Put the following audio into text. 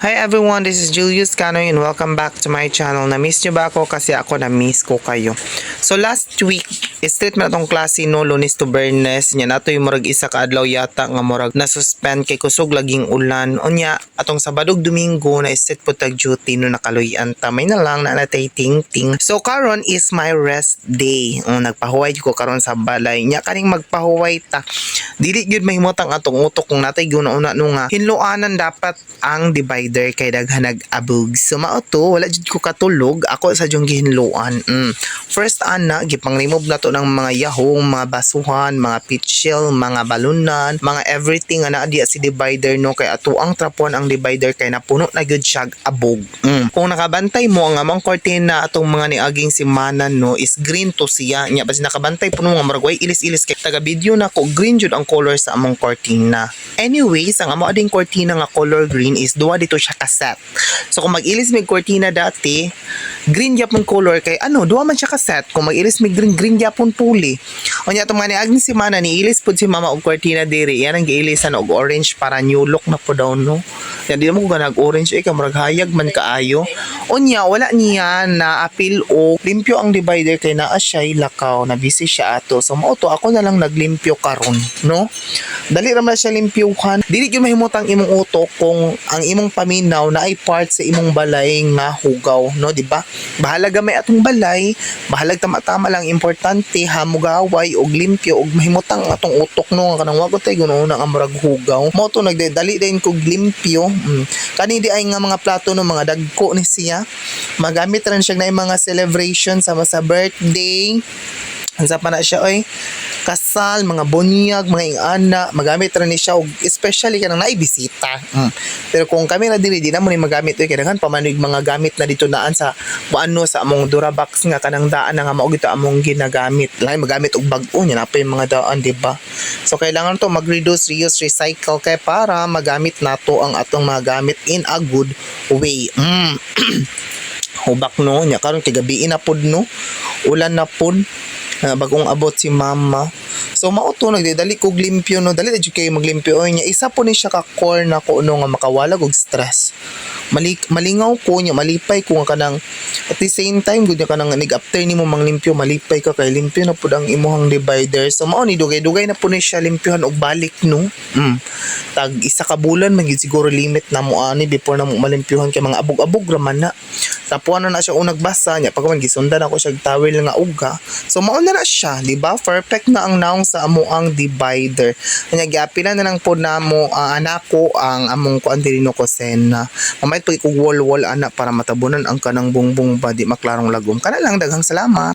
Hi everyone, this is Julius Canoy and welcome back to my channel. Na-miss nyo ba ako? Kasi ako, na-miss ko kayo. So last week, street man atong klase no, Lunes to Bernes. Nya nato yung murag isa ka adlaw yata nga murag na-suspend kay kusog laging ulan. Unya, atong Sabado ug Domingo na street po tag duty no, nakaluyan ta. May na lang na natay ting ting. So karon is my rest day. Oh, nagpahuway ko karon sa balay. Nya kaning magpahuway ta, dili gyud mahimutang atong utok kung natay guna-una no nga hinloanan dapat ang divider kay daghan nag-abog. So mao to, wala jud ko katulog, ako sa jung gihinloan. First ana, gipang-remove na to ng mga yahong, mga basuhan, mga pitchel, mga balunan, mga everything nga naa diya si divider no, kay ato ang trapon ang divider kay napuno na gyud siya abog. Kung nakabantay mo ang among kortina atong mga niaging simana no is green to siya. Nya basi nakabantay puno nga murag way ilis-ilis kay taga video na ko, green jud ang color sa among kortina. Anyways, ang amo ading kortina nga color green is duha dito siya ka-set. So kung mag-ilis mig kortina dati, green gyapon color kay ano, duha man siya ka-set. Kung mag-ilis mig green, green gyapon puli. Unya atong mga niaging simana ni ilis pud si mama og kortina diri. Yan ang giilisan og orange para new look na po daw no. Yan di mo ko ganag orange eh, murag hayag man kaayo. Unya wala niya na apil o limpyo ang divider kay naa siya lakaw na busy siya ato. So mao to, ako na lang naglimpyo karon no. Dali ra man siya limpyuhan. Dili gyud mahimutang imong utok kung ang imong paminaw na ay part sa imong balay nga hugaw no, di ba? Bahalag may atong balay, bahalag tama-tama lang, importante hamugaway og limpyo og mahimutang atong utok no, nga kanang wa tay guna ang murag hugaw. Mao to, nagdali din kog limpyo. Kani di ay nga mga plato no, mga dagko ni siya. Magamit rin siya na mga celebration sama sa birthday. Unsa pa na siya oy? Kasal, mga bunyag, mga ingana, magamit ra ni siya og especially kanang naay bisita. Pero kung kami ra diri, di na mo ni magamit oy, kay daghan pa man og mga gamit na dito naan sa ano sa among Durabox nga kanang daan na nga mao gito among ginagamit. Lahi magamit og bag-o nya na pa yung mga daan, di ba? So kailangan to mag-reduce, reuse, recycle kay para magamit nato ang atong mga gamit in a good way. Hubak no, nya karon kay gabi na pod no. Ulan na pod. Bagong abot si mama. So mao to, nagdadali kog limpyo no, dali na jud kayo maglimpyo oy. Nya isa po ni siya ka core na ko no nga makawalag og stress. Malingaw ko nya malipay ko nga kanang at the same time gud kanang nig after nimo manglimpyo, malipay ka kay limpyo na pud ang imuhang divider. So mao ni, dugay-dugay na po ni siya limpyohan og balik no. Tag isa ka bulan man gyud siguro limit na mo ani before na mo malimpyohan kay mga abog-abog ra man na. Tapuan na na siya unag basa niya pag man gisundan ako siya og towel nga uga. So mao na na siya, di ba? Perfect na ang naong sa amoang divider. Anya giapila na lang pod namo anako ang among kuan diri no, kusina. Mamay pag wall wall ana para matabunan ang kanang bungbong ba, di maklarong lagom. Kana lang, daghang salamat.